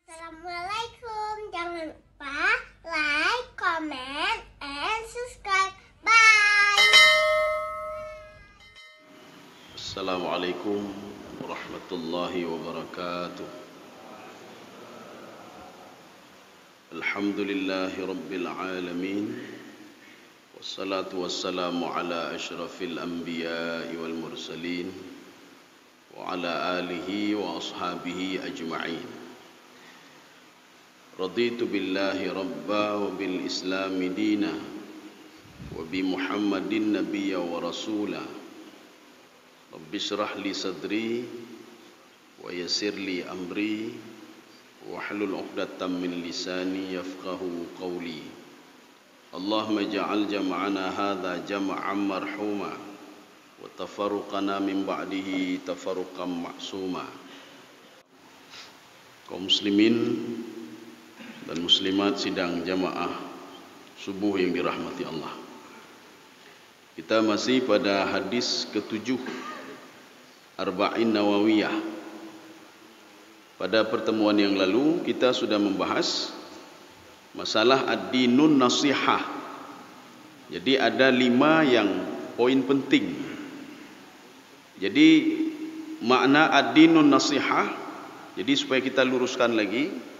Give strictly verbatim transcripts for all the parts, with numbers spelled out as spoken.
Assalamualaikum. Jangan lupa like, comment, and subscribe. Bye. Assalamualaikum warahmatullahi wabarakatuh. Alhamdulillahi rabbil alamin. Wassalatu wassalamu ala asyrafil anbiya'i wal mursalin, wa ala alihi wa ashabihi ajma'in. Raditu billahi rabba wa bil islami dina, wa bi Muhammadin nabiyya wa rasula. Rabbi shrah li sadri, wa yassir li amri, wahlul 'uqdatam min lisani yafqahu qawli. Allahumma ja'al jam'ana hadza jam'an marhuma, wa tafarruqana min ba'dihi tafarruqan ma'suma. Kaum muslimin dan muslimat sidang jamaah subuh yang dirahmati Allah. Kita masih pada hadis ketujuh Arba'in Nawawiyah. Pada pertemuan yang lalu kita sudah membahas masalah ad-dinun nasihah. Jadi ada lima yang poin penting. Jadi makna ad-dinun nasihah, jadi supaya kita luruskan lagi,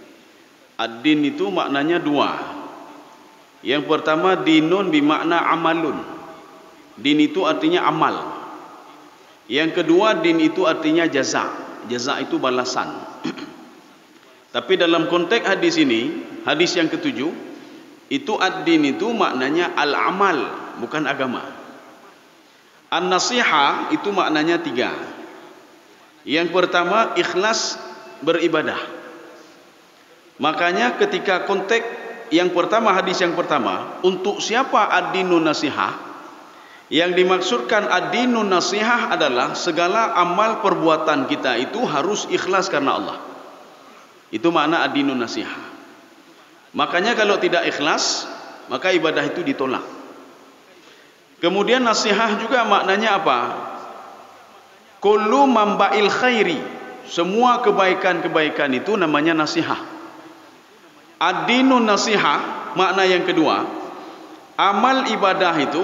ad-din itu maknanya dua. Yang pertama dinun bi makna amalun. Din itu artinya amal. Yang kedua din itu artinya jaza. Jaza itu balasan. Tapi dalam konteks hadis ini, hadis yang ketujuh, itu ad-din itu maknanya al-amal, bukan agama. An-nasihah itu maknanya tiga. Yang pertama ikhlas beribadah. Makanya ketika konteks yang pertama, hadis yang pertama, untuk siapa ad-dinun nasihah? Yang dimaksudkan ad-dinun nasihah adalah segala amal perbuatan kita itu harus ikhlas karena Allah. Itu makna ad-dinun nasihah. Makanya kalau tidak ikhlas, maka ibadah itu ditolak. Kemudian nasihah juga maknanya apa? Kullu manba'il khairi. Semua kebaikan-kebaikan itu namanya nasihah. Ad-dinun nasihah, makna yang kedua, amal ibadah itu,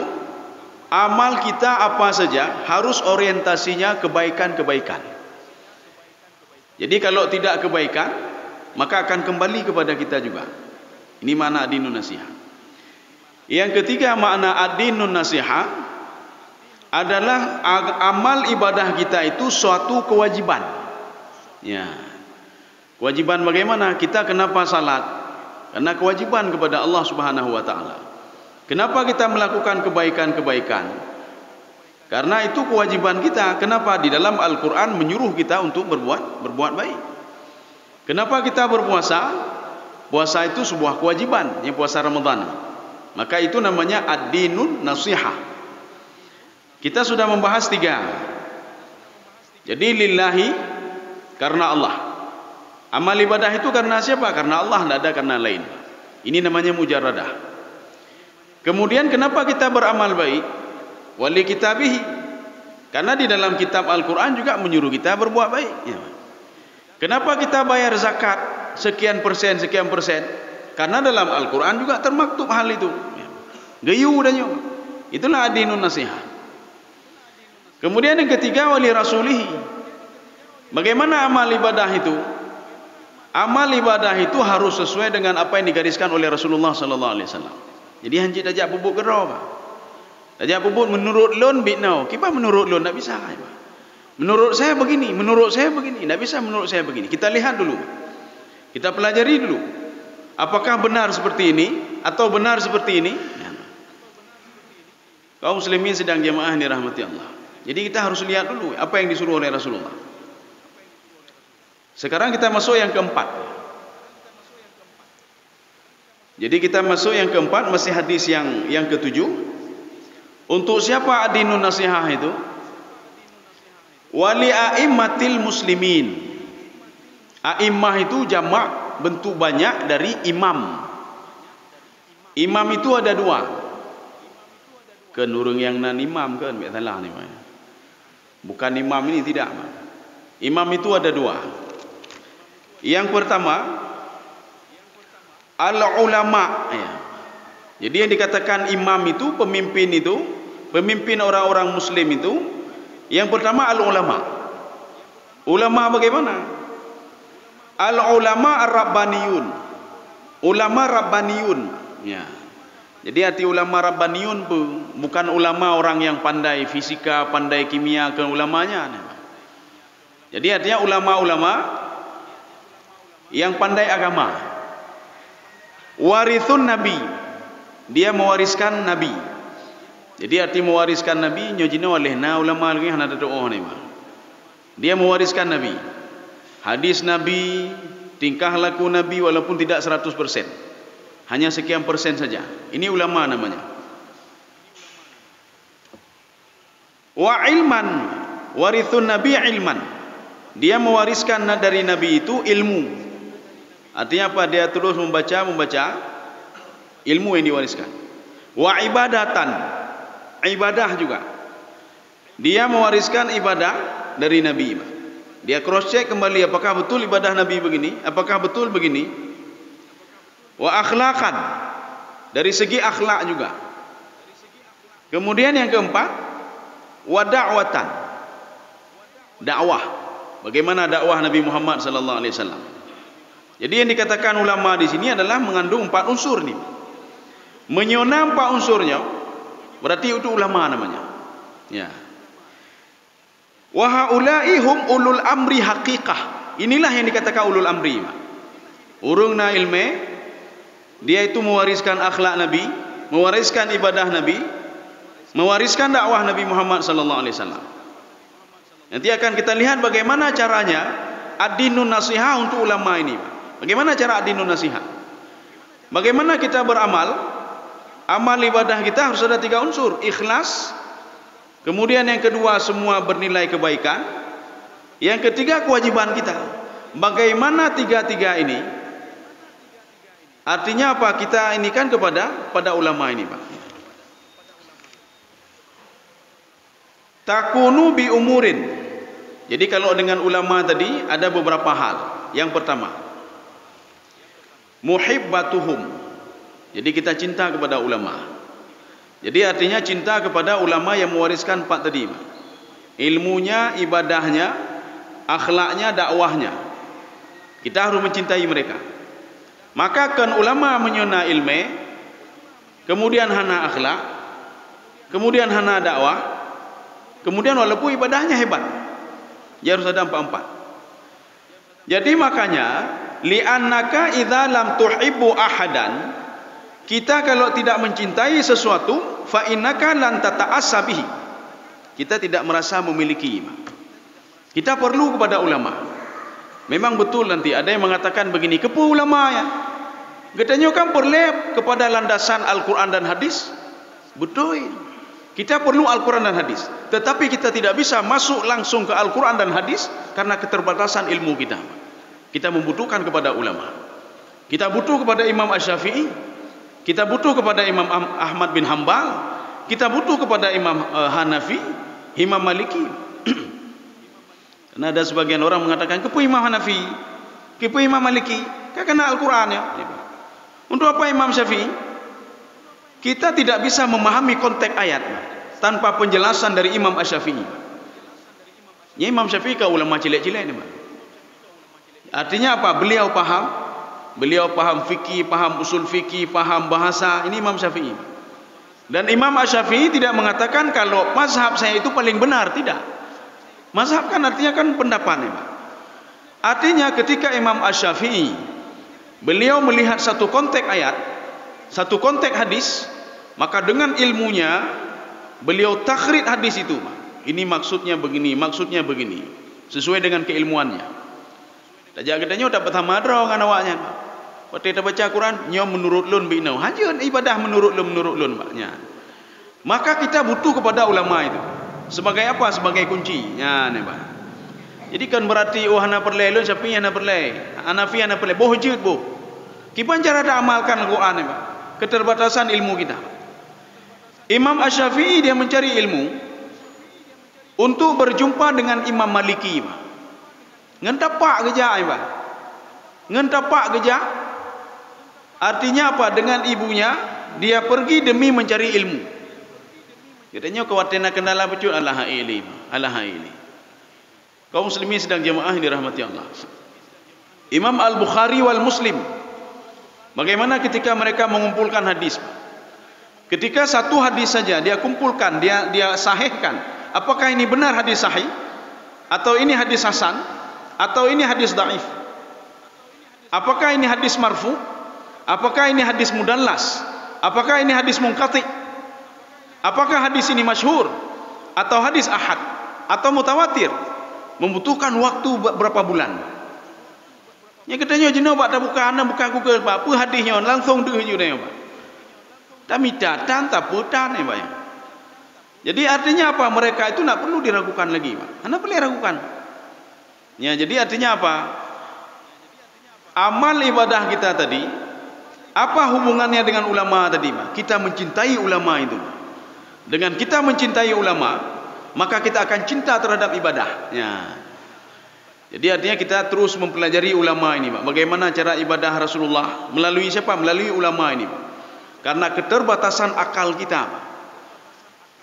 amal kita apa saja harus orientasinya kebaikan-kebaikan. Jadi kalau tidak kebaikan, maka akan kembali kepada kita juga. Ini makna ad-dinun nasihah. Yang ketiga makna ad-dinun nasihah adalah ag- amal ibadah kita itu suatu kewajiban. Ya. Kewajiban bagaimana? Kita kenapa salat? Karena kewajiban kepada Allah Subhanahu wa taala. Kenapa kita melakukan kebaikan-kebaikan? Karena itu kewajiban kita. Kenapa? Di dalam Al-Quran menyuruh kita untuk berbuat berbuat baik. Kenapa kita berpuasa? Puasa itu sebuah kewajiban, yang puasa Ramadan. Maka itu namanya ad-dinun nasihah. Kita sudah membahas tiga. Jadi lillahi, karena Allah. Amal ibadah itu karena siapa? Karena Allah, tidak ada karena lain. Ini namanya mujarradah. Kemudian kenapa kita beramal baik? Wali kitabihi. Karena di dalam kitab Al-Quran juga menyuruh kita berbuat baik. Ya. Kenapa kita bayar zakat sekian persen, sekian persen? Karena dalam Al-Quran juga termaktub hal itu. Ya. Geuyue dan nyoe. Itulah ad-dinun nasihah. Kemudian yang ketiga wali rasulihi. Bagaimana amal ibadah itu? Amal ibadah itu harus sesuai dengan apa yang digariskan oleh Rasulullah sallallahu alaihi wasallam. Jadi hanjeuet tajak peubuet keudroe, bah. Tajak peubuet menurut lôn bit nyoe, kiban menurut lôn tak bisa. Menurut saya begini, menurut saya begini, tak bisa menurut saya begini. Kita lihat dulu. Kita pelajari dulu. Apakah benar seperti ini atau benar seperti ini? Ya. Kaum muslimin sidang jamaah yang dirahmati Allah. Jadi kita harus lihat dulu apa yang disuruh oleh Rasulullah. Sekarang kita masuk yang keempat. Jadi kita masuk yang keempat, masih hadis yang yang ketujuh. Untuk siapa ad-dinun nasihah itu? Wali a'immatil muslimin. A'immah itu jamak bentuk banyak dari imam. Imam itu ada dua. Kan ureuëng nyang nan imam kan, bèk salah ni, Mak. Bukan imam ini tidak, Mak. Imam itu ada dua. Yang pertama, Al-ulama, ya. Jadi yang dikatakan imam itu, pemimpin itu, pemimpin orang-orang muslim itu, yang pertama al-ulama. Ulama bagaimana? Al-ulama ar-rabbaniyun. Ulama rabbaniyun. Ya. Jadi arti ulama rabbaniyun bu-, bukan ulama orang yang pandai fisika, pandai kimia, ke ulamanya. Jadi artinya ulama-ulama yang pandai agama. Warithun nabi, dia mewariskan nabi. Jadi arti mewariskan nabi, nyoe jinoe leh na ulama lagi hana teutuoh ni mah. Dia mewariskan nabi. Hadis nabi, tingkah laku nabi walaupun tidak seratus persen. Hanya sekian persen saja. Ini ulama namanya. Wa ilman, warithun nabi ilman. Dia mewariskan na-, dari nabi itu ilmu. Artinya apa? Dia terus membaca, membaca ilmu yang diwariskan. Wa ibadatan, ibadah juga. Dia mewariskan ibadah dari nabi. Dia cross check kembali apakah betul ibadah nabi begini, apakah betul begini. Wa akhlaqan, dari segi akhlak juga. Kemudian yang keempat, wa da'watan. Dakwah. Bagaimana dakwah Nabi Muhammad sallallahu alaihi wasallam? Jadi yang dikatakan ulama di sini adalah mengandung empat unsur ni. Meunyoe na empat unsur nyoe, berarti itu ulama namanya. Ya. Wa haula'i hum ulul amri haqiqah. Inilah yang dikatakan ulul amri. Ureuëng na ilmu, dia itu mewariskan akhlak Nabi, mewariskan ibadah Nabi, mewariskan dakwah Nabi Muhammad sallallahu alaihi wasallam. Nanti akan kita lihat bagaimana caranya ad-dinun nasiha untuk ulama ini. Bagaimana cara ad-dinun nasiha? Bagaimana kita beramal? Amal ibadah kita harus ada tiga unsur, ikhlas, kemudian yang kedua semua bernilai kebaikan, yang ketiga kewajiban kita. Bagaimana tiga-tiga ini? Artinya apa? Kita ini kan kepada pada ulama ini, Pak. Takunu bi umurin. Jadi kalau dengan ulama tadi ada beberapa hal. Yang pertama, muhibbatuhum. Jadi kita cinta kepada ulama. Jadi artinya cinta kepada ulama yang mewariskan empat tadi. Ilmunya, ibadahnya, akhlaknya, dakwahnya. Kita harus mencintai mereka. Maka kan ulama meunyoe na ilmu, kemudian hana akhlak, kemudian hana dakwah, kemudian walaupun ibadahnya hebat, dia harus ada empat-empat. Jadi makanya, li'annaka idza lam tuhibbu ahadan, kita kalau tidak mencintai sesuatu, fa innaka lan tata'assa bihi. Kita tidak merasa memiliki. Kita perlu kepada ulama. Memang betul nanti ada yang mengatakan begini, "Kepu ulama ya? Geutanyoe kan perlu kepada landasan Al-Quran dan hadis." Betul. Kita perlu Al-Quran dan hadis. Tetapi kita tidak bisa masuk langsung ke Al-Quran dan hadis karena keterbatasan ilmu kita. Kita membutuhkan kepada ulama. Kita butuh kepada Imam Asy-Syafi'i, kita butuh kepada Imam Am-, Ahmad bin Hambal, kita butuh kepada Imam, eh, Hanafi, Imam Maliki. Karena ada sebagian orang mengatakan, "Kepu Imam Hanafi, kepu Imam Maliki, kan kena Al-Quran ya." Untuk apa Imam Syafi'i? Kita tidak bisa memahami konteks ayat tanpa penjelasan dari Imam Asy-Syafi'i. Ya, Imam Syafi'i kan ulama cilek-cilek ni, Mak. Artinya apa? Beliau paham, beliau paham fikih, paham usul fikih, paham bahasa. Ini Imam Syafi'i. Dan Imam Asy-Syafi'i tidak mengatakan kalau mazhab saya itu paling benar, tidak. Mazhab kan artinya kan pendapat, Imam. Artinya ketika Imam Asy-Syafi'i, beliau melihat satu konteks ayat, satu konteks hadis, maka dengan ilmunya beliau takhrij hadis itu. Ini maksudnya begini, maksudnya begini, sesuai dengan keilmuannya. Tajak geutanyoe tapeutama droe ngon awaknyan. Watée tabaca Quran, nyoe meunurot lôn binoe. Hanjeuet ibadah meunurot lôn, meunurot lôn, Pak, nyan. Maka kita butuh kepada ulama itu. Sebagai apa? Sebagai kunci. Nyan, Pak. Jadi kan berarti, "Oh, hana peureulée lôn, Syafi'i hana peureulée, Hanafi hana peureulée." Boh jeuet, boh. Kiban cara taamalkan Quran, Pak. Keterbatasan ilmu kita. Imam Asy-Syafi'i dia mencari ilmu untuk berjumpa dengan Imam Maliki, Pak. Ngon tapak geujak, Pak. Ngon tapak geujak. Artinya apa? Dengan ibunya, dia pergi demi mencari ilmu. Geutanyoe keu watée na keunala bacut, alah hai ilée, alah hai ilée. Kaum muslimin sidang jamaah yang dirahmati Allah. Imam Al-Bukhari wal Muslim, bagaimana ketika mereka mengumpulkan hadis? Ketika satu hadis saja dia kumpulkan, dia, dia sahihkan, apakah ini benar hadis sahih? Atau ini hadis hasan? Atau ini hadis dhaif? Apakah ini hadis marfu? Apakah ini hadis mudallas? Apakah ini hadis munqati? Apakah hadis ini masyhur? Atau hadis ahad? Atau mutawatir? Membutuhkan waktu be-, berapa bulan. Nyang geutanyoe jinoe bak tabuka, hana buka Google, bak peue hadis nyoe, langsung deuh ju nyoe, bak. Tamita tan, tapeutan, eh, bak nyoe. Jadi, artinya apa? Mereka itu ndak perlu diragukan lagi, bak. Hana perlu diragukan. Ya, jadi artinya apa? Amal ibadah kita tadi, apa hubungannya dengan ulama tadi, bak? Kita mencintai ulama itu. Dengan kita mencintai ulama, maka kita akan cinta terhadap ibadah. Ya. Jadi artinya kita terus mempelajari ulama ini, Pak. Bagaimana cara ibadah Rasulullah? Melalui siapa? Melalui ulama ini, Pak. Karena keterbatasan akal kita, Pak.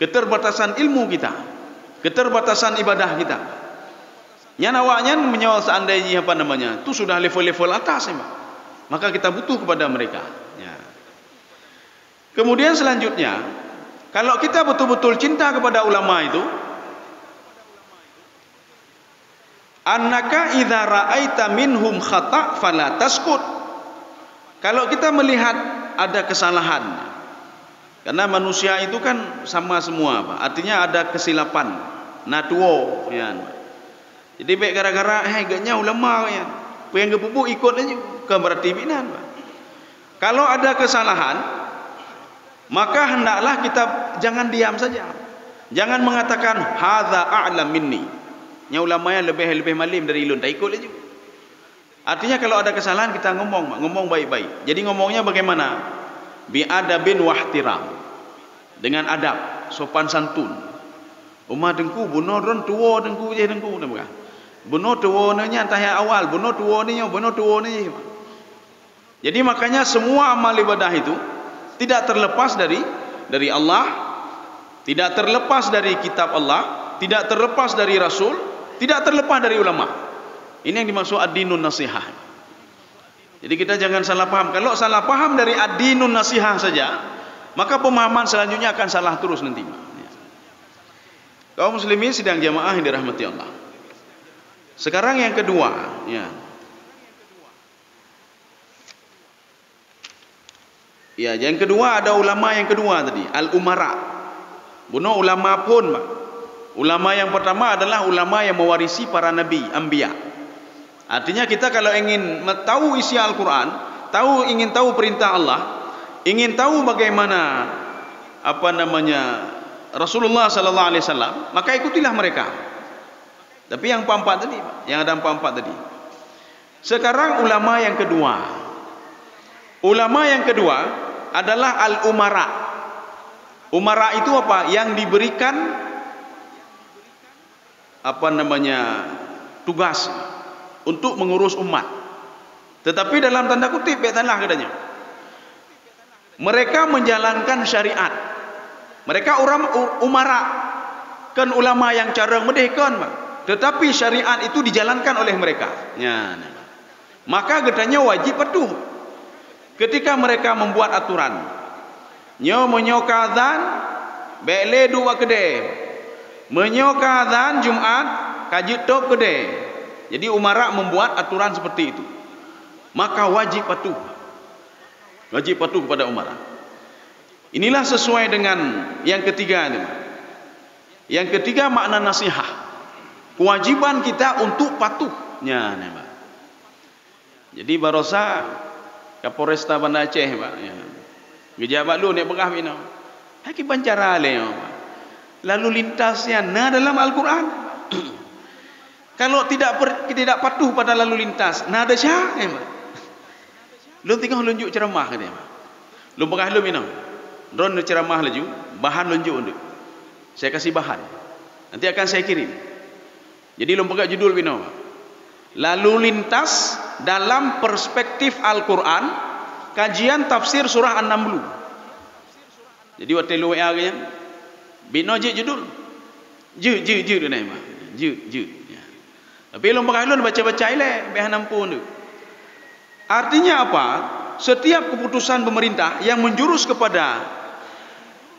Keterbatasan ilmu kita. Keterbatasan ibadah kita. Nyan awaknyan meunyoe seandai jih, apa namanya, tu sudah level-level atas, Pak. Maka kita butuh kepada mereka. Ya. Kemudian selanjutnya, kalau kita betul-betul cinta kepada ulama itu, "Annaka idza ra'aita minhum khata' fala taskut." Kalau kita melihat ada kesalahan, karena manusia itu kan sama semua, Pak. Artinya ada kesilapan, na tuwo, ya. Jadi, bék gara-gara, "Hai, geuh nyan ulama, ya." Peue nyang geupeubuet ikot laju, bukan berarti binan, Pak. Kalau ada kesalahan, maka hendaklah kita jangan diam saja. Jangan mengatakan, "Hadza a'lam minni." Nyan ulama nyang leubeh-leubeh malem dari ulôn, taikot laju. Artinya, kalau ada kesalahan, kita ngomong, ngomong baik-baik. Jadi, ngomongnya bagaimana? Bi adabin wahtiram. Dengan adab, sopan santun. Uma teungku, bunoe droen tuwo teungku jih teungku, na peugah. Bunoe tuwo nyoe nyan tahiyat awal, bunoe tuwo nyoe, bunoe tuwo nyoe. Jadi, makanya semua amal ibadah itu tidak terlepas dari, dari Allah, tidak terlepas dari kitab Allah, tidak terlepas dari Rasul, tidak terlepas dari ulama. Ini yang dimaksud ad-dinun nasihah. Jadi, kita jangan salah paham. Kalau salah paham dari ad-dinun nasihah saja, maka pemahaman selanjutnya akan salah terus nanti. Kaum muslimin sidang jamaah yang dirahmati Allah. Sekarang yang kedua, ya. Ya, yang kedua, ada ulama yang kedua tadi, al-umara. Bunoe ulama phon, Mak. Ulama yang pertama adalah ulama yang mewarisi para nabi, anbiya. Artinya, kita kalau ingin me-, tahu isi Al-Quran, tahu, ingin tahu perintah Allah, ingin tahu bagaimana, apa namanya, Rasulullah sallallahu alaihi wasallam, maka ikutilah mereka. Tapi yang empat-empat tadi, yang ada empat-empat tadi. Sekarang ulama yang kedua. Ulama yang kedua adalah al-umara. Umara itu apa? Yang diberikan, apa namanya, tugas untuk mengurus umat. Tetapi dalam tanda kutip, bék salah katanya. Mereka menjalankan syariat. Mereka uram-, u-, umara, kon ulama nyang carông meudeh kon, Mak. Tetapi syariat itu dijalankan oleh mereka. Nyan. Maka geutanyoe wajib patuh. Ketika mereka membuat aturan, nyoe meunyoe ka azan, bék lé duek bak keudè. Meunyoe ka azan Jumat, ka jeuet tôb keudè. Jadi, umara membuat aturan seperti itu. Maka wajib patuh. Wajib patuh kepada umara. Inilah sesuai dengan yang ketiga ini. Yang ketiga makna nasihah. Kewajiban kita untuk patuh. Nyan, ya, Mak. Jadi, barosa Kapolresta Banda Aceh, Mak, ya. Geujak bak lôn, neuk peugah binoe. Hai kiban cara lé nyoe, Mak. Lalu lintas nyan na dalam Al-Quran. Kalau tidak per-, tidak patuh pada lalu lintas, na desya, eh, Mak. Lôn teungoh lôn jok ceramah, kata, Mak. Lôn peugah lôn binoe. Droen lôn ceramah laju, bahan lôn jok deh. Saya kasih bahan. Nanti akan saya kirim. Jadi, lôn peugah judul binoe. Lalu lintas dalam perspektif Al-Quran Kajian tafsir surah An-Namlu. Jadi watèe lôn W A geuh nyan, binoe jeuet judul. Jeuet, jeuet, jeuet, nyan, Mak. Jeuet, jeuet. Ya. Tapi lôn peugah lôn baca-baca ilèe, bèk hana muphom tu. Artinya apa? Setiap keputusan pemerintah yang menjurus kepada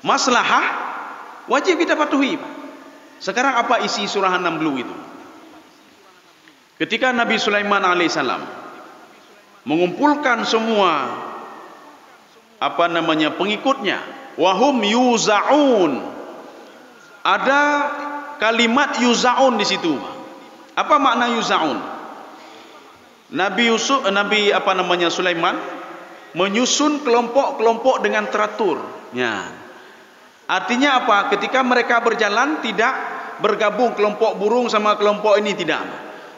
maslahah, wajib kita patuhi, Pak. Sekarang apa isi surah An-Namlu itu? Ketika Nabi Sulaiman alaihissalam mengumpulkan semua, apa namanya, pengikutnya, "Wahum yuzaun." Ada kalimat yuzaun di situ. Apa makna yuzaun? Nabi Yusuf, Nabi, apa namanya, Sulaiman menyusun kelompok-kelompok dengan teratur. Ya. Artinya apa? Ketika mereka berjalan, tidak bergabung kelompok burung sama kelompok ini, tidak.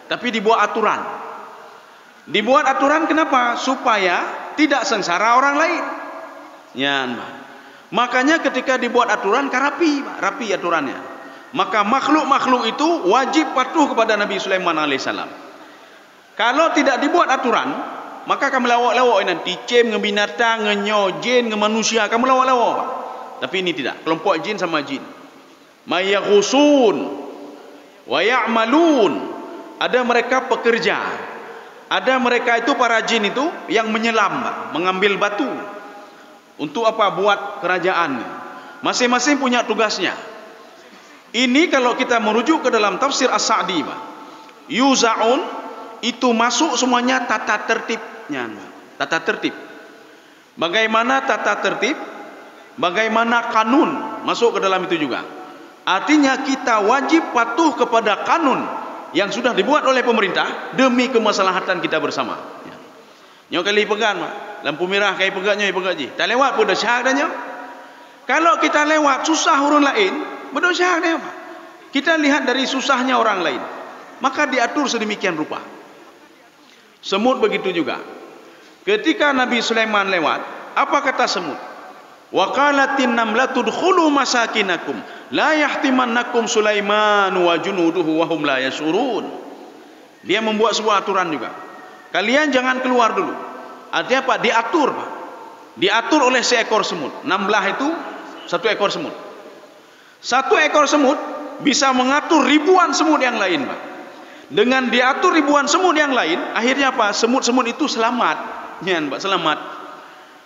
Tapi dibuat aturan. Dibuat aturan kenapa? Supaya tidak sengsara orang lain. Nyan, Pak. Makanya ketika dibuat aturan, ka rapi, Pak. Rapi aturannya. Maka makhluk-makhluk itu wajib patuh kepada Nabi Sulaiman alaihissalam. Kalau tidak dibuat aturan, maka ka meulawok-lawok inan, ticém ngon binatang, ngon nyoe, jin ngon manusia, ka meulawok-lawok, Pak. Tapi ini tidak, kelompok jin sama jin. Mayaghusun wa ya'malun. Ada mereka pekerja. Ada mereka itu, para jin itu, yang menyelam, Pak, mengambil batu. Untuk apa? Buat kerajaan. Masing-masing punya tugasnya. Ini kalau kita merujuk ke dalam tafsir As-Sa'di, Pak. Yuzaun itu masuk semuanya tata tertib. Nyan, Pak. Tata tertib. Bagaimana tata tertib, bagaimana kanun masuk ke dalam itu juga. Artinya kita wajib patuh kepada kanun yang sudah dibuat oleh pemerintah demi kemaslahatan kita bersama. Ya. Nyoe kali peugah, Mak. Lampu merah kai peugah nyoe, peugah jih. Talewat pun desya dah nyoe. Kalau kita lewat susah ureueng lain, berdosa dia, Mak. Kita lihat dari susahnya orang lain. Maka diatur sedemikian rupa. Semut begitu juga. Ketika Nabi Sulaiman lewat, apa kata semut? "Wa qalatin namlatu dkhulu masakinakum la yahtimannakum Sulaiman wa junuduhu wa hum la yash'urun." Dia membuat sebuah aturan juga. Kalian jangan keluar dulu. Artinya apa? Diatur, Pak. Diatur oleh seekor semut. Enam belas itu satu ekor semut. Satu ekor semut bisa mengatur ribuan semut yang lain, Pak. Dengan diatur ribuan semut yang lain, akhirnya apa? Semut-semut itu selamat. Nyan, Pak, selamat.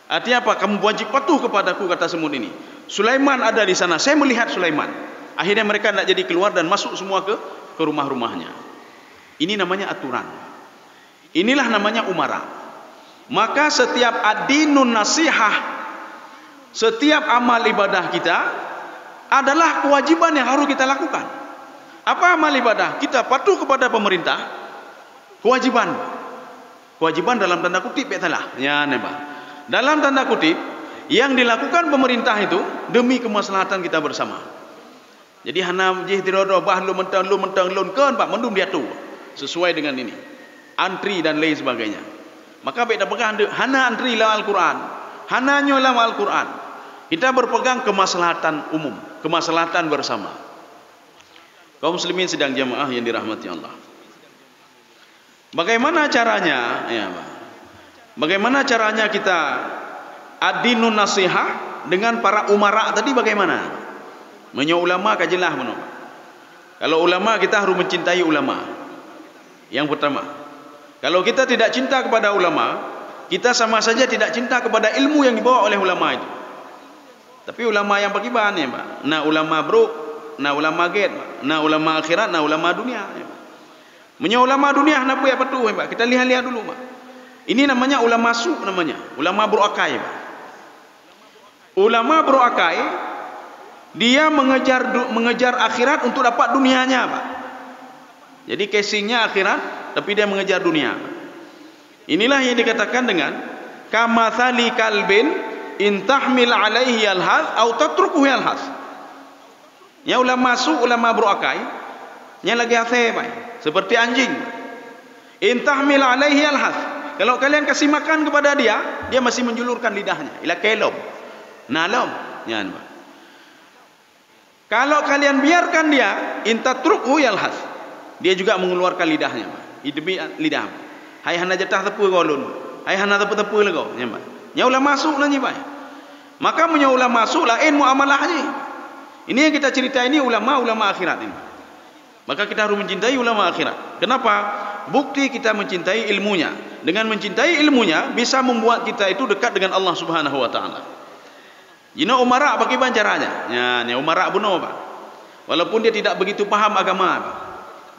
Artinya apa? "Kamu wajib patuh kepadaku," kata semut ini. "Sulaiman ada di sana, saya melihat Sulaiman." Akhirnya mereka tidak jadi keluar dan masuk semua ke, ke rumah-rumahnya. Ini namanya aturan. Inilah namanya umara. Maka setiap ad-dinun nasihah, setiap amal ibadah kita adalah kewajiban yang harus kita lakukan. Apa amal ibadah? Kita patuh kepada pemerintah, kewajiban. Kewajiban dalam tanda kutip, bèk salah. Ya, nyan, Pak. Dalam tanda kutip, yang dilakukan pemerintah itu demi kemaslahatan kita bersama. Jadi hana jih tirodo bah lôn mantong, lôn mantong, lôn kon, Pak, mandum diatur sesuai dengan ini. Antri dan lain sebagainya. Maka bèk tapeugah hana antri lam Al-Quran. Hana nyoe lam Al-Quran. Kita berpegang kemaslahatan umum, kemaslahatan bersama. Kaum muslimin sidang jamaah yang dirahmati Allah. Bagaimana caranya, ya, Pak? Bagaimana caranya kita ad-dinun nasihah dengan para umara tadi bagaimana? Meunyoe ulama ka jeulaih bunoe. Kalau ulama, kita harus mencintai ulama. Yang pertama. Kalau kita tidak cinta kepada ulama, kita sama saja tidak cinta kepada ilmu yang dibawa oleh ulama itu. Tapi ulama nyang pakriban, ya, Pak? Na ulama brok, na ulama gét, Pak. Na ulama akhirat, na ulama dunia, ya, Pak. Meunyoe ulama dunia hana peue patuh, ya, Pak. Kita lihat-lihat dulu, Pak. Ini namanya ulama su namanya, ulama brok akai, Pak. Ulama brok akai, dia mengejar du-, mengejar akhirat untuk dapat dunianya, Pak. Jadi casingnya akhirat, tapi dia mengejar dunia. Inilah yang dikatakan dengan kamathali kalbin in tahmil alaihi yalhath au tatrukuhu yalhath. Nyang ulama su, ulama brok akai, nyang lagèe asèe, Pak, seperti anjing. In tahmil alaihi yalhath. Kalau kalian kasih makan kepada dia, dia masih menjulurkan lidahnya. Ilakèe lom. Na lom. Nyan, Pak. Kalau kalian biarkan dia, in tatrukuhu yalhath. Dia juga mengeluarkan lidahnya, Pak. Idemi lidah. Hai hana jatah teupeu goe lôn. Hai hana teupeu-teupeu lé goe, nyan, Pak. Nyan ulama su' nan jih, Pak. Maka meunyoe ulama su', laén muamalah jih. Ini yang kita cerita ini ulama-ulama akhirat ini. Maka kita harus mencintai ulama akhirat. Kenapa? Bukti kita mencintai ilmunya. Dengan mencintai ilmunya bisa membuat kita itu dekat dengan Allah Subhanahu wa taala. Jinoe umara pakriban caranya? Nyan, nyan umara bunoe, Pak. Walaupun dia tidak begitu paham agama, Pak.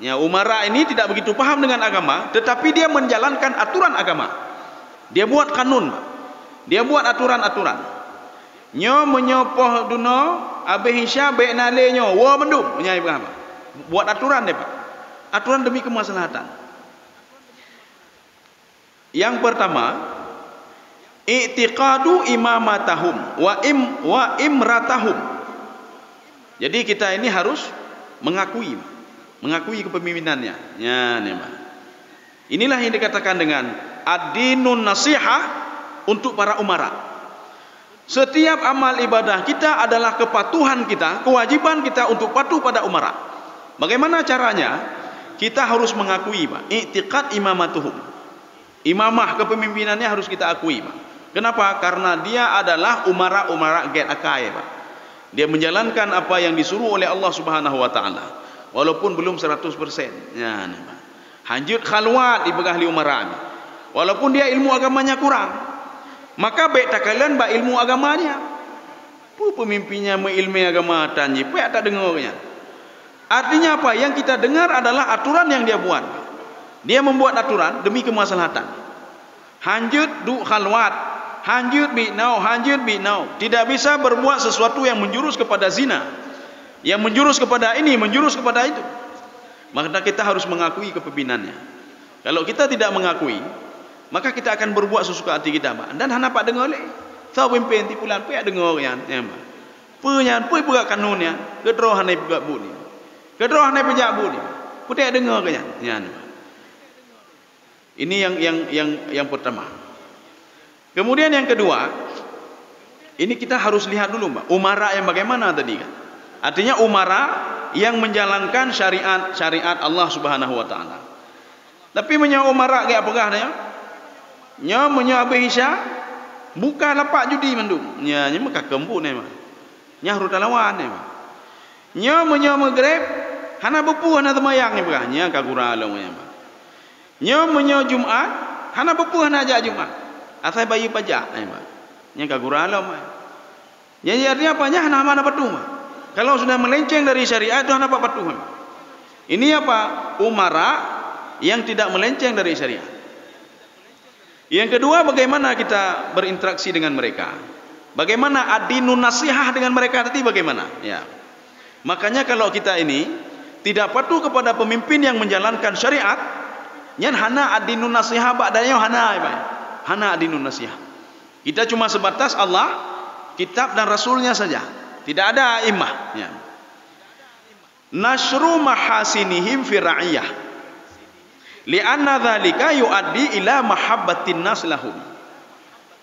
Nyan, umara ini tidak begitu paham dengan agama, tetapi dia menjalankan aturan agama. Dia buat kanun, Pak. Dia buat aturan-aturan. Nyoe meunyoe poh dunoe, abéh Isya, bék na lé nyoe, woe mandum, nyan ipeugah, Pak. Buat aturan dia, Pak. Aturan demi kemaslahatan. Yang pertama, i'tiqadu imamatahum wa im-, wa imratahum. Jadi kita ini harus mengakui, mengakui kepemimpinannya. Nyan, nyan, Pak. Inilah yang dikatakan dengan ad-dinun nasihah untuk para umara. Setiap amal ibadah kita adalah kepatuhan kita, kewajiban kita untuk patuh pada umara. Bagaimana caranya? Kita harus mengakui, Pak, i'tiqad imamatuhum. Imamah kepemimpinannya harus kita akui, Pak. Kenapa? Karena dia adalah umara-umara gét akai, Pak. Dia menjalankan apa yang disuruh oleh Allah Subhanahu wa taala, walaupun belum seratus persen. Nyan, Pak. Hanjeuet khalwat ipeugah lé umara nyan. Walaupun dia ilmu agamanya kurang, maka bék takalon bak ilmu agamanya. Peue peumimpin nyan meuilmé agama tan jih, peue tadeungoe nyan. Artinya apa? Yang kita dengar adalah aturan yang dia buat. Dia membuat aturan demi kemaslahatan. Hanjeuet duek khalwat, hanjeuet binoe, hanjeuet binoe. Tidak bisa berbuat sesuatu yang menjurus kepada zina, yang menjurus kepada ini, menjurus kepada itu. Maka kita harus mengakui kepemimpinannya. Kalau kita tidak mengakui, maka kita akan berbuat sesuka hati kita, Pak. Dan hana pat deungoe lé. Soe pimpin si pulan, peue deungoe nyan, nyan, Pak. Peue nyan, peue peugah kanun nyan, keudroe hana peugah buet nyan. Keudroe hana peujak buet nyan. Peue deungoe nyan, nyan, Pak. Ini yang, yang, yang, yang pertama. Kemudian yang kedua, ini kita harus lihat dulu, Pak, umara yang bagaimana tadi kan. Artinya umara yang menjalankan syariat, syariat Allah Subhanahu wa taala. Tapi meunyoe umara geupeugah nyoe, nyoe meunyoe abéh Isya, buka lapak judi mandum. Nyan, nyan meuka keumbut nyan, Pak. Nyan harôh talawan nyan, Pak. Nyoe meunyoe Maghrib, hana beupue hana seumayang nyan, Pak. Nyan ka gura lom nyan, Pak. Nyoe meunyoe Jumat, hana beupue hana jak Jumat. Asai bayeue pajak, eh, Pak. Nyan ka gura lom, eh. Nyan artinya apa? Nyan hana, hana patuh, Pak. Kalau sudah melenceng dari syariat, itu hana patuh, Pak. Ini apa? Umara yang tidak melenceng dari syariat. Yang kedua, bagaimana kita berinteraksi dengan mereka? Bagaimana ad-dinun nasihah dengan mereka tadi bagaimana? Ya. Makanya kalau kita ini tidak patuh kepada pemimpin yang menjalankan syariat, nyan hana ad-dinun nasihah bak tanyoe hana, ibai. Hana ad-dinun nasihah. Kita cuma sebatas Allah, kitab dan rasulnya saja. Tidak ada a'immah. Ya. Nasyru mahasinihim fi ra'iyah. Li'anna dzalika yuaddi ila mahabbatin nas lahum.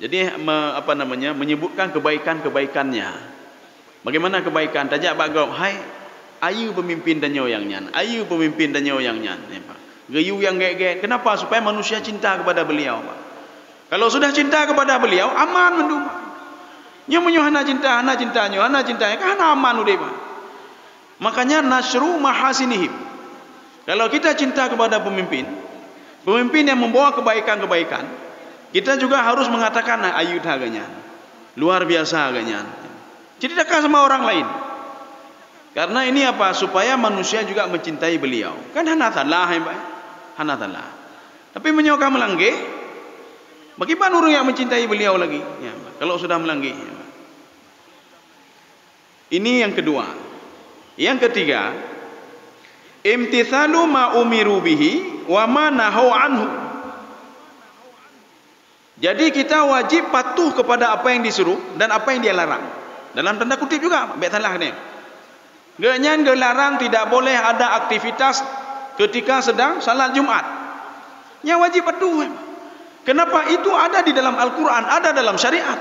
Jadi, me-, apa namanya, menyebutkan kebaikan-kebaikannya. Bagaimana kebaikan? Tajak bak gob, "Hai, ayu pemimpin tanyoe nyang nyan, ayu pemimpin tanyoe nyang nyan." Ya, Pak. Geuyue nyang gét-gét. Kenapa? Supaya manusia cinta kepada beliau, Pak. Kalau sudah cinta kepada beliau, aman mandum. Nyoe meunyoe hana cinta, hana cinta nyoe, hana cinta nyoe, kan hana aman udeb, Pak. Makanya nasyru mahasinihim. Kalau kita cinta kepada pemimpin, pemimpin yang membawa kebaikan-kebaikan, kita juga harus mengatakan, "Nah, ayu that geuh nyan. Luar biasa geuh nyan." Ceritakan sama orang lain. Karena ini apa? Supaya manusia juga mencintai beliau. Kan hana salah, ya, Pak? Hana salah. Tapi meunyoe ka meulanggeh, bagaimana ureuëng yang mencintai beliau lagi? Ya, Pak. Kalau sudah meulanggeh, ya, Pak. Ini yang kedua. Yang ketiga, imtithalu ma umiru bihi wa ma nahau anhu. Jadi kita wajib patuh kepada apa yang disuruh dan apa yang dia larang. Dalam tanda kutip juga, bék salah ni. Geuhnyan geularang tidak boleh ada aktivitas ketika sedang salat Jumat. Nyan wajib patuh. Kenapa? Itu ada di dalam Al-Quran, ada dalam syariat,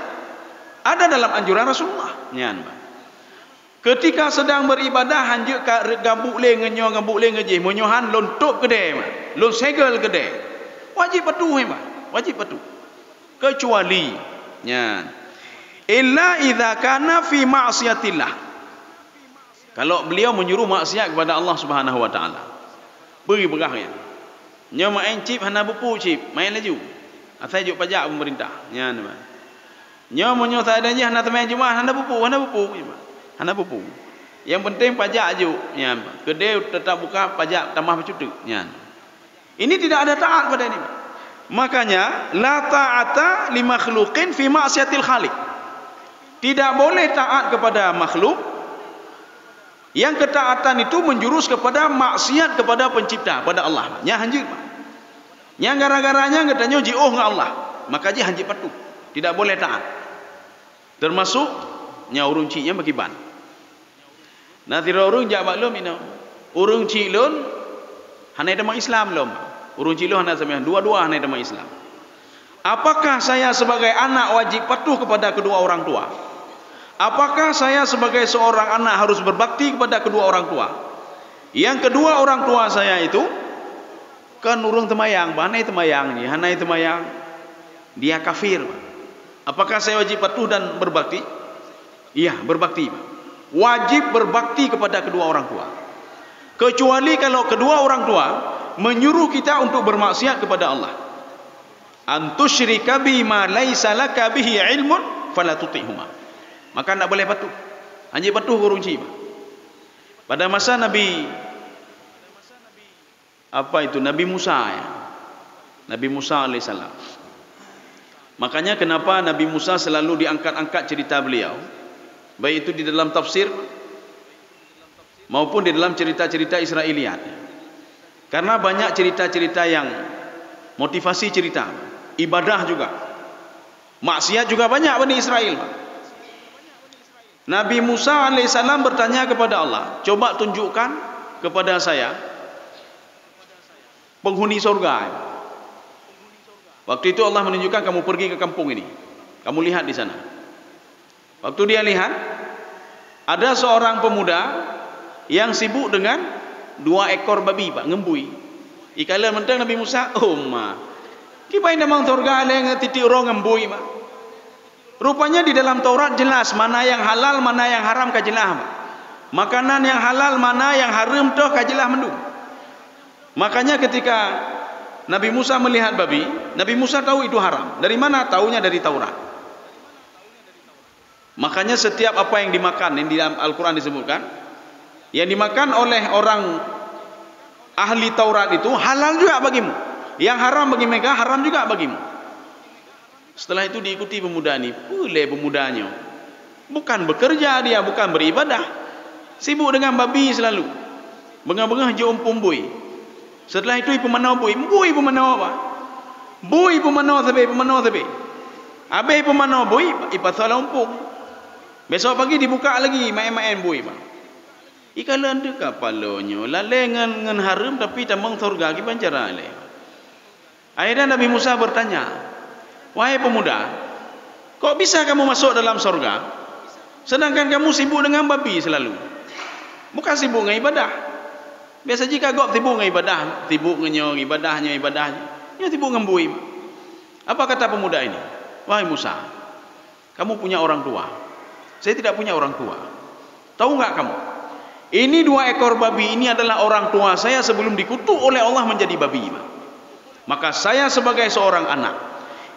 ada dalam anjuran Rasulullah. Nyan, Pak. Ketika sedang beribadah, hanjeuet ka gabuk lé ngon nyoe, gabuk lé ngon jih. Meunyoe han, lôn tôp keudè, Pak. Lôn segel keudè. Wajib patuh, Pak. Wajib patuh. Kecuali Nyan. Illa idza kana fi ma'siyatillah. Kalau beliau menyuruh maksiat kepada Allah Subhanahu wa Taala. Beri peugah nyan. Nyoe maén chip hana bupu chip, maén laju. Asai jok pajak pemerintah. Nyan. Nyoe meunyoe sadan jih hana teumé Jumaat, hana bupu, hana bupu. Hana bupu. Yang penting pajak jok. Nyan. Keudè tetap buka, pajak tamah beucuteuk. Nyan. Ini tidak ada taat pada ini. Makanya, la ta'ata li makhluqin fi ma'siyatil khaliq. Tidak boleh taat kepada makhluk yang ketaatan itu menjurus kepada maksiat kepada pencipta, pada Allah. Nyan hanjeuet. Nyan gara-gara nyan geutanyoe jiôh ngon Allah, maka jih hanjeuet patuh. Tidak boleh taat. Termasuk nyan ureuëng chik nyan beukiban. Na sidroe ureuëng jak bak lôn inoe, "Ureuëng chik lôn hana tamong Islam lom. Ureuëng chik lôn hana sampoe, dua-dua hana tamong Islam. Apakah saya sebagai anak wajib patuh kepada kedua orang tua? Apakah saya sebagai seorang anak harus berbakti kepada kedua orang tua? Yang kedua orang tua saya itu kan ureuëng teumayang, bah, hana teumayang, hana teumayang. Dia kafir. Apakah saya wajib patuh dan berbakti?" Iya, berbakti. Wajib berbakti kepada kedua orang tua. Kecuali kalau kedua orang tua menyuruh kita untuk bermaksiat kepada Allah. "An tusyrika bi ma laisa laka bihi ilmun fala tuti'huma." Maka tidak boleh patuh. Hanya patuh ureuëng chik. Pada masa Nabi, apa itu, Nabi Musa, ya. Nabi Musa alaihissalam. Makanya kenapa Nabi Musa selalu diangkat-angkat cerita beliau, baik itu di dalam tafsir maupun di dalam cerita-cerita Israiliyat. Karena banyak cerita-cerita yang motivasi cerita, ibadah juga. Maksiat juga banyak Bani Israel. Nabi Musa alaihissalam bertanya kepada Allah, "Coba tunjukkan kepada saya penghuni sorga." Waktu itu Allah menunjukkan, "Kamu pergi ke kampung ini. Kamu lihat di sana." Waktu dia lihat, ada seorang pemuda yang sibuk dengan dua ekor babi, Pak, ngon bui. Ikalon mantong Nabi Musa, "Oh ma, kiban tamong sorga lé ngon titik uroe ngon bui, ma." Rupanya di dalam Taurat jelas mana yang halal, mana yang haram ka jelas, Pak. Makanan yang halal, mana yang haram toh ka jelas mandum. Makanya ketika Nabi Musa melihat babi, Nabi Musa tahu itu haram. Dari mana? Taunya dari Taurat. Makanya setiap apa yang dimakan, yang di dalam Al-Quran disebutkan, yang dimakan oleh orang ahli Taurat itu halal juga bagimu. Yang haram bagi mereka, haram juga bagimu. Setelah itu diikuti pemuda ni. Peue lé pemuda nyoe? Bukan bekerja dia, bukan beribadah. Sibuk dengan babi selalu. Beungoh-beungoh jiumpung bui. Setelah itu ipeumanoe bui. Bui ipeumanoe, Pak. Bui ipeumanoe sabe, ipeumanoe sabe. Habéh ipeumanoe bui, ipasoe lam umpung. Besok pagi dibuka lagi, maén-maén bui, Pak. Ikalon teuka paloe nyoe, lalée ngon, ngon hareuem tapi tamong sorga, kiban cara lé. Akhirnya Nabi Musa bertanya, "Wahai pemuda, kok bisa kamu masuk dalam sorga, sedangkan kamu sibuk dengan babi selalu? Bukan sibuk ngon ibadah. Biasa jih ka gob sibuk ngon ibadah, sibuk ngon nyoe, ibadah nyoe, ibadah nyoe. Nyoe sibuk ngon bui." Apa kata pemuda ini? "Wahai Musa, kamu punya orang tua. Saya tidak punya orang tua. Tahu nggak kamu? Ini dua ekor babi ini adalah orang tua saya sebelum dikutuk oleh Allah menjadi babi, Pak. Maka saya sebagai seorang anak,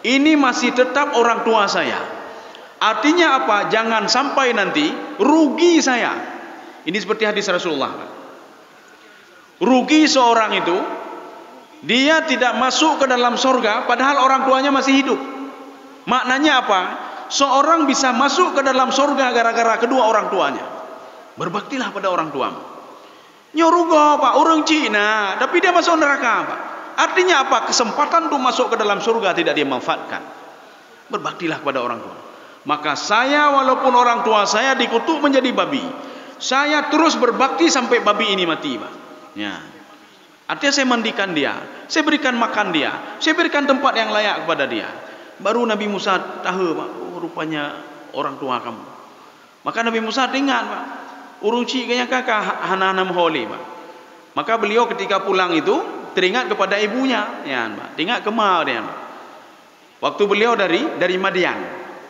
ini masih tetap orang tua saya. Artinya apa? Jangan sampai nanti rugi saya." Ini seperti hadis Rasulullah, Pak. Rugi seorang itu, dia tidak masuk ke dalam sorga padahal orang tuanya masih hidup. Maknanya apa? Seorang bisa masuk ke dalam sorga gara-gara kedua orang tuanya. Berbaktilah pada orang tuamu. Nyoe rugoe, Pak, ureuëng chik na, tapi dia masuk neraka, Pak. Artinya apa? Kesempatan untuk masuk ke dalam surga tidak dia manfaatkan. Berbaktilah kepada orang tua. Maka saya, walaupun orang tua saya dikutuk menjadi babi, saya terus berbakti sampai babi ini mati, Pak. Ya. Artinya saya mandikan dia, saya berikan makan dia, saya berikan tempat yang layak kepada dia. Baru Nabi Musa tahu, Pak, "Oh, rupanya orang tua kamu." Maka Nabi Musa teringat, Pak, ureuëng chik geuh nyan ka, ka hana-hana meuhôi lé, Pak. Maka beliau ketika pulang itu teringat kepada ibunya, ya, Pak. Teringat keu ma dia, Pak. Waktu beliau dari, dari Madian.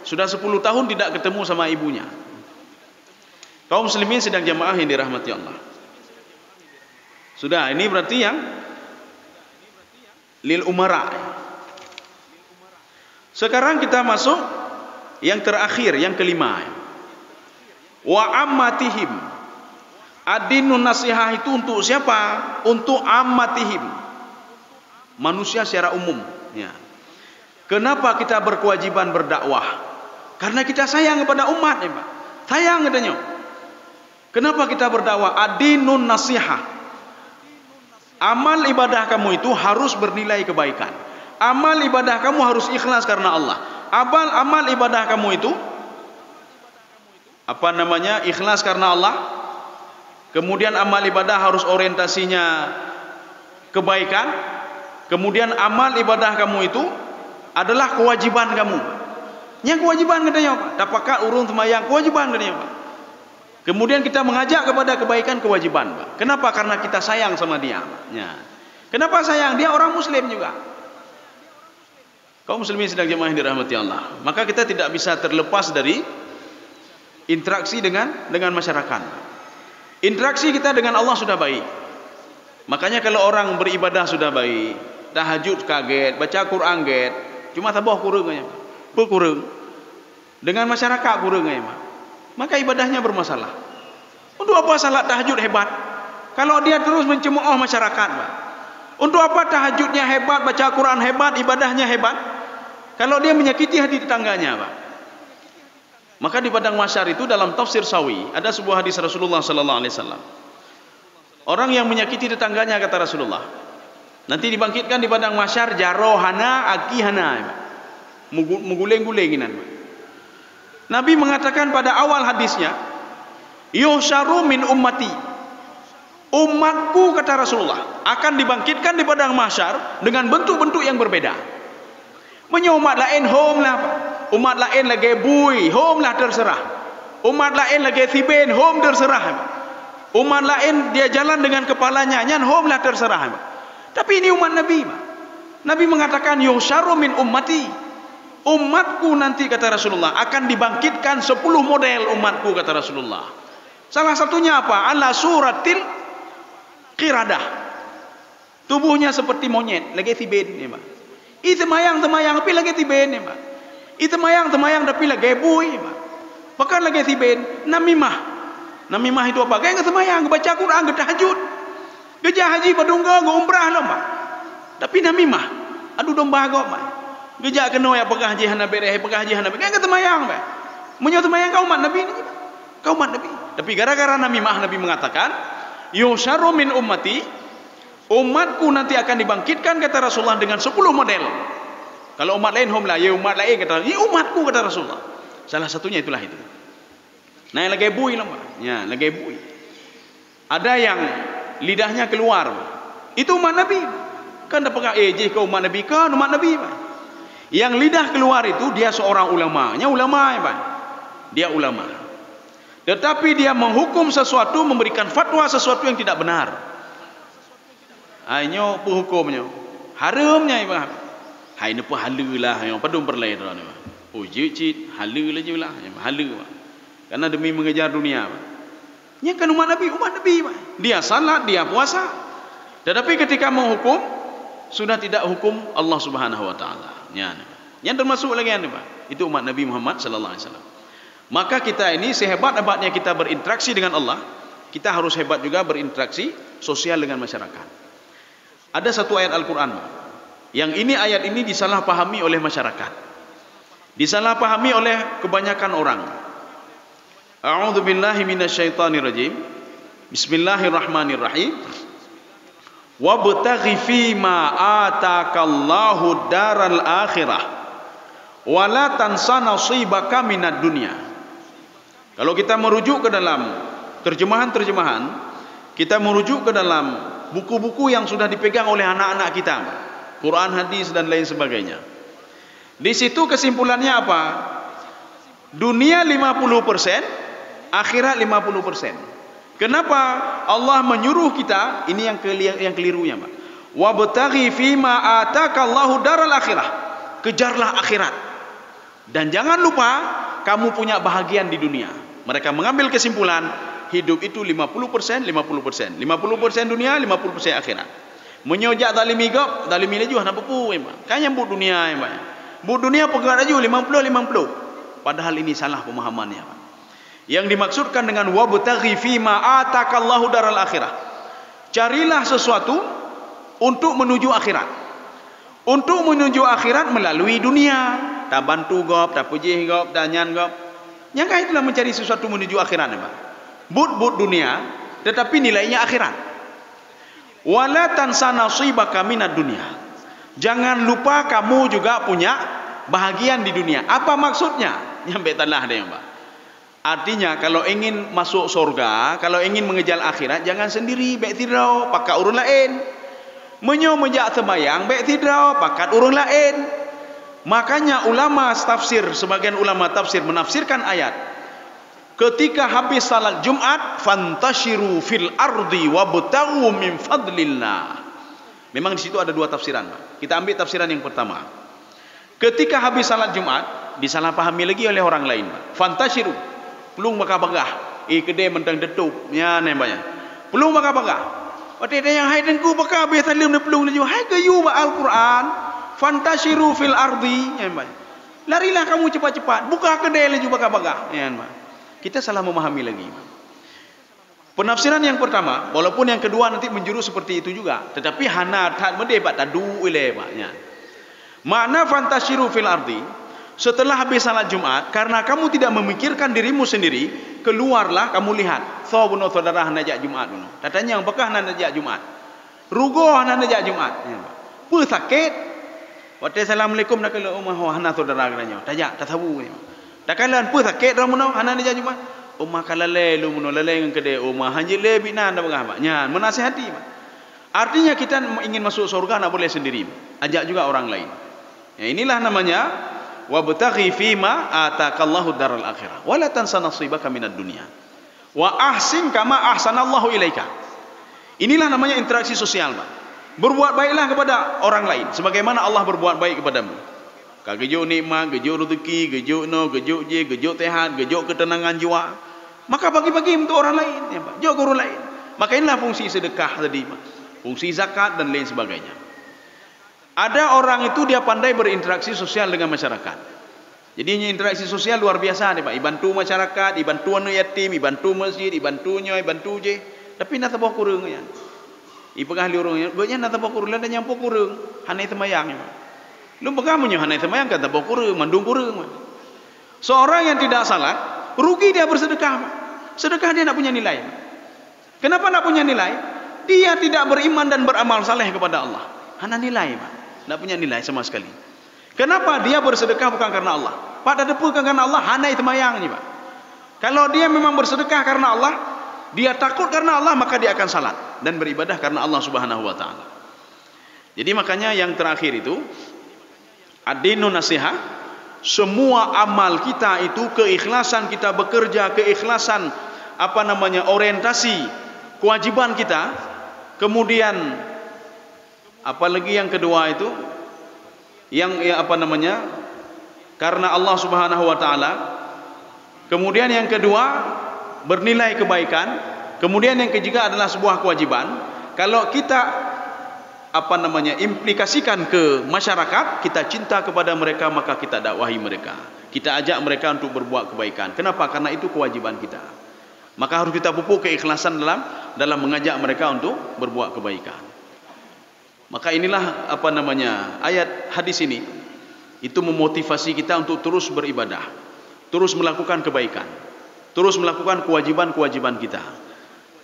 Sudah sepuluh tahun tidak ketemu sama ibunya. Kaum muslimin sidang jamaah yang dirahmati Allah. Sudah, ini berarti yang lil umara. Sekarang kita masuk yang terakhir, yang kelima. Wa ammatihim. Ad-dinun nasihah itu untuk siapa? Untuk ammatihim. Manusia secara umum. Ya. Kenapa kita berkewajiban berdakwah? Karena kita sayang kepada umat, ya, Pak. Sayang katanya. Kenapa kita berdakwah? Ad-dinun nasihah. Amal ibadah kamu itu harus bernilai kebaikan. Amal ibadah kamu harus ikhlas karena Allah. Amal, amal ibadah kamu itu, apa namanya, ikhlas karena Allah. Kemudian amal ibadah harus orientasinya kebaikan. Kemudian amal ibadah kamu itu adalah kewajiban kamu. Nyang kewajiban katanya, Pak. Tapakat ureuëng seumayang, kewajiban katanya, Pak. Kemudian kita mengajak kepada kebaikan, kewajiban, Pak. Kenapa? Karena kita sayang sama dia, Pak. Ya. Kenapa sayang? Dia orang muslim juga. Kaum muslimin sidang jamaah yang dirahmati Allah. Maka kita tidak bisa terlepas dari interaksi dengan dengan masyarakat. Interaksi kita dengan Allah sudah baik. Makanya kalau orang beribadah sudah baik, tahajud ka gét, baca Quran gét, cuma saboh kureueng aja. Peue kureueng? Dengan masyarakat kureueng aja, Mak. Maka ibadahnya bermasalah. Untuk apa salat tahajud hebat? Kalau dia terus mencemooh masyarakat, Mak. Untuk apa tahajudnya hebat, baca Quran hebat, ibadahnya hebat? Kalau dia menyakiti hati tetangganya, Pak. Maka di padang mahsyar itu, dalam tafsir Sawi, ada sebuah hadis Rasulullah sallallahu alaihi wasallam. Orang yang menyakiti tetangganya, kata Rasulullah, nanti dibangkitkan di padang mahsyar, jaroe hana, aki hana, Mak. Mugu-, meuguléng-guléng inan, Mak. Nabi mengatakan pada awal hadisnya, "Yuhsyaru min ummati." Umatku, kata Rasulullah, akan dibangkitkan di padang mahsyar dengan bentuk-bentuk yang berbeda. Meunyoe umat laén hom lah, umat laén lagée bui, hom lah, terserah. Umat laén lagée siben, hom, terserah. Umat laén dia jalan dengan kepalanya, nyan hom lah, terserah. Tapi ini umat Nabi, Mak. Nabi mengatakan, "Yuhsyaru min ummati." Umatku nanti, kata Rasulullah, akan dibangkitkan sepuluh model umatku, kata Rasulullah. Salah satunya apa? Ala suratil qiradah. Tubuhnya seperti monyet, lagée siben, ya, Mak. I seumayang-seumayang, tapi lagée siben, ya, Mak. I seumayang-seumayang, tapi lagée bui, ya, Mak. Bahkan lagée siben, namimah. Namimah itu apa? Gaya geuseumayang, geubaca Quran, geutahajud. Geujak haji padum goe, geuumrah lom, Mak. Tapi namimah. Adu domba gob, Mak. Geujak keunoe, ya, peugah jih hana beres, peugah jih hana beres. Gaya geuseumayang, Mak. Meunyoe seumayang ka umat Nabi ni, Mak. Ka umat Nabi. Tapi gara-gara namimah, Nabi mengatakan, "Yuhsyaru min ummati." Umatku nanti akan dibangkitkan, kata Rasulullah, dengan sepuluh model. Kalau umat laén hom lah, ya, umat laén, kata, "Ini umatku," kata Rasulullah. Salah satunya itulah itu. Nah, lagée bui lah, Mak. Ya, lagée bui. Ada yang lidahnya keluar. Itu umat Nabi. Kan dah peugah, "Eh, jih ke umat Nabi," kan umat Nabi, Mak. Yang lidah keluar itu dia seorang ulama. Nya ulama, ya, Mak. Dia ulama. Tetapi dia menghukum sesuatu, memberikan fatwa sesuatu yang tidak benar. Hai nyoe peue huköm nyoe? Hareuem nyan, Iban. Hai neupeuhaleue lah nyoe, padum peureulée droeneuh, Iban. Oh, jeuet cit, haleue laju lah, nyoe haleue, Iban. Karena demi mengejar dunia, Iban. Nyan kan umat Nabi, umat Nabi, Iban. Dia salat, dia puasa. Tetapi ketika menghukum, sudah tidak hukum Allah Subhanahu wa Taala. Nyan, nyan termasuk lagi nyan, Iban. Itu umat Nabi Muhammad sallallahu alaihi wasallam. Maka kita ini sehebat-hebatnya kita berinteraksi dengan Allah, kita harus hebat juga berinteraksi sosial dengan masyarakat. Ada satu ayat Al-Quran yang ini, ayat ini disalahpahami oleh masyarakat, disalahpahami oleh kebanyakan orang. A'udzubillahi minasyaitonirrajim. Bismillahirrahmanirrahim. "Wabtaghi fima atakallahu daral akhirah, wa la tansa nasibaka minad dunya." Kalau kita merujuk ke dalam terjemahan-terjemahan, kita merujuk ke dalam buku-buku yang sudah dipegang oleh anak-anak kita, Quran, hadis, dan lain sebagainya. Di situ kesimpulannya apa? Dunia lima puluh persen, akhirat lima puluh persen. Kenapa Allah menyuruh kita? Ini yang keli-, yang kelirunya, Pak. "Wabtaghi fima atakallahu daral akhirah." Kejarlah akhirat. Dan jangan lupa, kamu punya bahagian di dunia. Mereka mengambil kesimpulan, hidup itu lima puluh persen, lima puluh persen. Lima puluh persen dunia, lima puluh persen akhirat. Meunyoe jak zalimi gob, zalimi laju hana peue-peue, Pak. Kan nyang buet dunia, Pak. Buet dunia peugah laju lima puluh lima puluh. Padahal ini salah pemahamannya, Pak. Yang dimaksudkan dengan wabtaghi fima atakallahu daral akhirah. Carilah sesuatu untuk menuju akhirat. Untuk menuju akhirat melalui dunia, tabantu gob, tapeujih gob, tanyan gob. Nyang ka itulah mencari sesuatu menuju akhirat, Pak. Buet-buet dunia, tetapi nilainya akhirat. Wala tansa nasibaka minad dunya. Jangan lupa kamu juga punya bahagian di dunia. Apa maksudnya? Nyang bèk talah deh, Pak. Artinya, kalau ingin masuk surga, kalau ingin mengejar akhirat, jangan sendiri, bèk sidroe, pakat ureueng laén. Meunyoe meujak seumayang, bèk sidroe, pakat ureueng laén. Makanya ulama tafsir, sebagian ulama tafsir menafsirkan ayat, ketika habis salat Jumat, "Fantashiru fil ardi wabtaghu min fadlillah." Memang di situ ada dua tafsiran, Pak. Kita ambil tafsiran yang pertama. Ketika habis salat Jumat, disalahpahami lagi oleh orang lain, Pak. "Fantashiru." Plueng bagah-bagah. Eh, keudè mantong teutôp. Nyan, nyan, Pak, nyan. Plueng bagah-bagah. Watèe tanyong, "Hai Teungku, pakon habis saleuem neuplueng laju?" "Hai geuyue bak Al-Quran, 'Fantashiru fil ardi.'" Nyan, Pak. "Larilah kamu cepat-cepat, buka keudè laju bagah-bagah." Nyan, Pak. Kita salah memahami lagi, Pak. Penafsiran yang pertama, walaupun yang kedua nanti menjurus seperti itu juga, tetapi hana that meudeh bak taduek ilèe bak nyan. Makna "fantashiru fil ardi", setelah habis salat Jumat, karena kamu tidak memikirkan dirimu sendiri, keluarlah kamu lihat. Soe bunoe syedara hana jak Jumat bunoe? Tatanyong, pakon hana jak Jumat? Rugoe hana neujak Jumat. Peue sakét? Watèe assalamualaikum na keuneuk u ma, ho, hana syedara geutanyoe. Tajak, tasabu. Takalon, peue sakét droe bunoe hana neujak Jumat? U ma ka lalè lôn bunoe, lalè ngon keudè u ma, hanjeuet lé biet nan tapeugah bak. Nyan, menasihati, Pak. Artinya kita ingin masuk surga, hana boleh sendiri. Ajak juga orang lain. Ya, inilah namanya, "Wabtaghi fima atakallahu daral akhirah. Wala tansa nasibaka minad dunya." "Wa ahsin kama ahsanallahu ilaika." Inilah namanya interaksi sosial, Pak. Berbuat baiklah kepada orang lain sebagaimana Allah berbuat baik kepadamu. Ka geujok nikmat, geujok rezeki, geujok noe, geujok jih, geujok sehat, geujok ketenangan jiwa. Maka bagi-bagi untuk orang lain, ya, Pak. Jok keu ureueng lain. Maka inilah fungsi sedekah tadi, Pak. Fungsi zakat dan lain sebagainya. Ada orang itu dia pandai berinteraksi sosial dengan masyarakat. Jadi, interaksi sosial luar biasa ni, Pak. Ibantu masyarakat, ibantu aneuk yatim, ibantu masjid, ibantu nyoe, ibantu jéh. Tapi na saboh kureueng nyan. Ipeugah lé ureueng nyan, "Gobnyan na saboh kureueng, lôn nyang po kureueng, hana seumayang nyan, Pak." Lôn peugah meunyoe hana seumayang kan saboh kureueng, mandum kureueng, Pak. Seorang yang tidak salat, rugi dia bersedekah, Pak. Sedekah dia ndak punya nilai, Pak. Kenapa ndak punya nilai? Dia tidak beriman dan beramal saleh kepada Allah. Hana nilai, Pak. Ndak punya nilai sama sekali. Kenapa? Dia bersedekah bukan karena Allah. Pat tateupeue bukan karena Allah, hana seumayang nyan, Pak. Kalau dia memang bersedekah karena Allah, dia takut karena Allah, maka dia akan salat dan beribadah karena Allah Subhanahu wa Ta'ala. Jadi, makanya yang terakhir itu, ad-dinu nasihah, semua amal kita itu, keikhlasan kita bekerja, keikhlasan, apa namanya, orientasi, kewajiban kita, kemudian, apalagi yang kedua itu, yang, ya, apa namanya, karena Allah Subhanahu wa Ta'ala. Kemudian yang kedua, bernilai kebaikan. Kemudian yang ketiga adalah sebuah kewajiban. Kalau kita, apa namanya, implikasikan ke masyarakat, kita cinta kepada mereka, maka kita dakwahi mereka. Kita ajak mereka untuk berbuat kebaikan. Kenapa? Karena itu kewajiban kita. Maka harus kita pupuk keikhlasan dalam, dalam mengajak mereka untuk berbuat kebaikan. Maka inilah, apa namanya, ayat hadis ini, itu memotivasi kita untuk terus beribadah, terus melakukan kebaikan, terus melakukan kewajiban-kewajiban kita.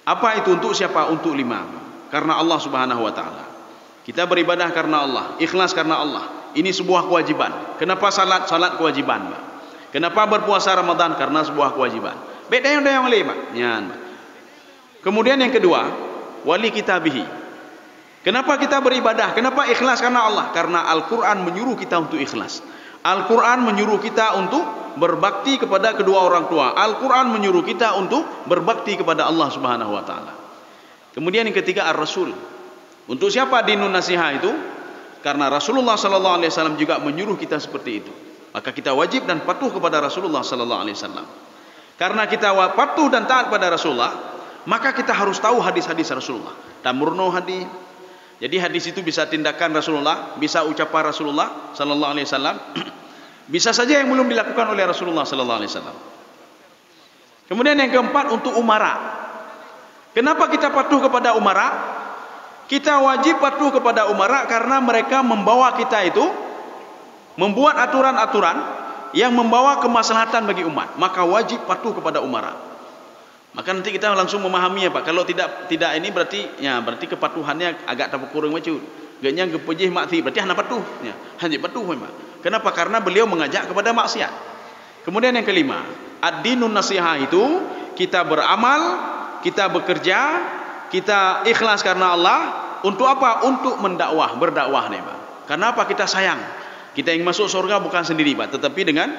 Apa itu? Untuk siapa? Untuk lima. Karena Allah Subhanahu wa Ta'ala. Kita beribadah karena Allah, ikhlas karena Allah. Ini sebuah kewajiban. Kenapa salat? Salat kewajiban, Pak. Kenapa berpuasa Ramadan? Karena sebuah kewajiban. Bèk dayong-dayong lé, Pak. Nyan, Pak. Kemudian yang kedua, wali kitabihi. Kenapa kita beribadah? Kenapa ikhlas karena Allah? Karena Al-Quran menyuruh kita untuk ikhlas. Al-Quran menyuruh kita untuk berbakti kepada kedua orang tua. Al-Quran menyuruh kita untuk berbakti kepada Allah Subhanahu wa Ta'ala. Kemudian yang ketiga, Ar-Rasul. Untuk siapa dinun nasiha itu? Karena Rasulullah sallallahu alaihi wasallam juga menyuruh kita seperti itu. Maka kita wajib dan patuh kepada Rasulullah sallallahu alaihi wasallam. Karena kita wa-, patuh dan taat pada Rasulullah, maka kita harus tahu hadis-hadis Rasulullah. Tamurno hadis. Jadi hadis itu bisa tindakan Rasulullah, bisa ucapan Rasulullah sallallahu alaihi wasallam, bisa saja yang belum dilakukan oleh Rasulullah sallallahu alaihi wasallam. Kemudian yang keempat, untuk umara. Kenapa kita patuh kepada umara? Kita wajib patuh kepada umara karena mereka membawa kita itu membuat aturan-aturan yang membawa kemaslahatan bagi umat. Maka wajib patuh kepada umara. Maka nanti kita langsung memahami apa. Kalau tidak, tidak ini berarti, ya, berarti kepatuhannya agak tapeureueng bacut. Geuhnyan geupeujih maksiat, berarti hana patuh. Ya, hana patuh memang. Kenapa? Karena beliau mengajak kepada maksiat. Kemudian yang kelima, ad-dinun nasihah itu kita beramal, kita bekerja, kita ikhlas karena Allah. Untuk apa? Untuk mendakwah, berdakwah ni, Pak. Karena apa? Kita sayang. Kita ingin masuk surga bukan sendiri, Pak, tetapi dengan,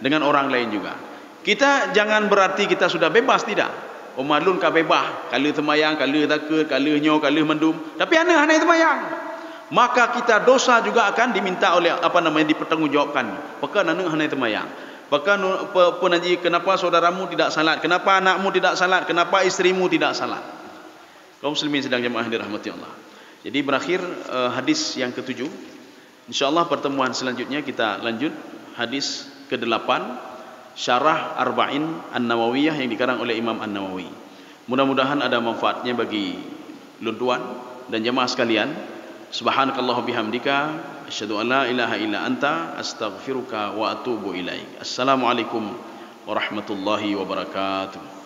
dengan orang lain juga. Kita jangan berarti kita sudah bebas, tidak. Umat lôn ka bebas, ka lheueh seumayang, ka lheueh zakeuet, ka lheueh nyoe, ka lheueh mandum. Tapi aneuk hana seumayang. Maka kita dosa juga akan diminta oleh, apa namanya, dipertanggungjawabkan. Pakon aneuk hana seumayang? Pakon, pe-, peue nan jih, kenapa saudaramu tidak salat? Kenapa anakmu tidak salat? Kenapa istrimu tidak salat? Kaum muslimin sidang jamaah yang dirahmati Allah. Jadi berakhir, eh, hadis yang ketujuh. Insya Allah pertemuan selanjutnya kita lanjut hadis kedelapan, syarah Arba'in An-Nawawiyah yang dikarang oleh Imam An-Nawawi. Mudah-mudahan ada manfaatnya bagi lôn tuan dan jamaah sekalian. Subhanakallah bihamdika, asyhadu an la ilaha illa anta, astaghfiruka wa atubu ilaik. Assalamualaikum warahmatullahi wabarakatuh.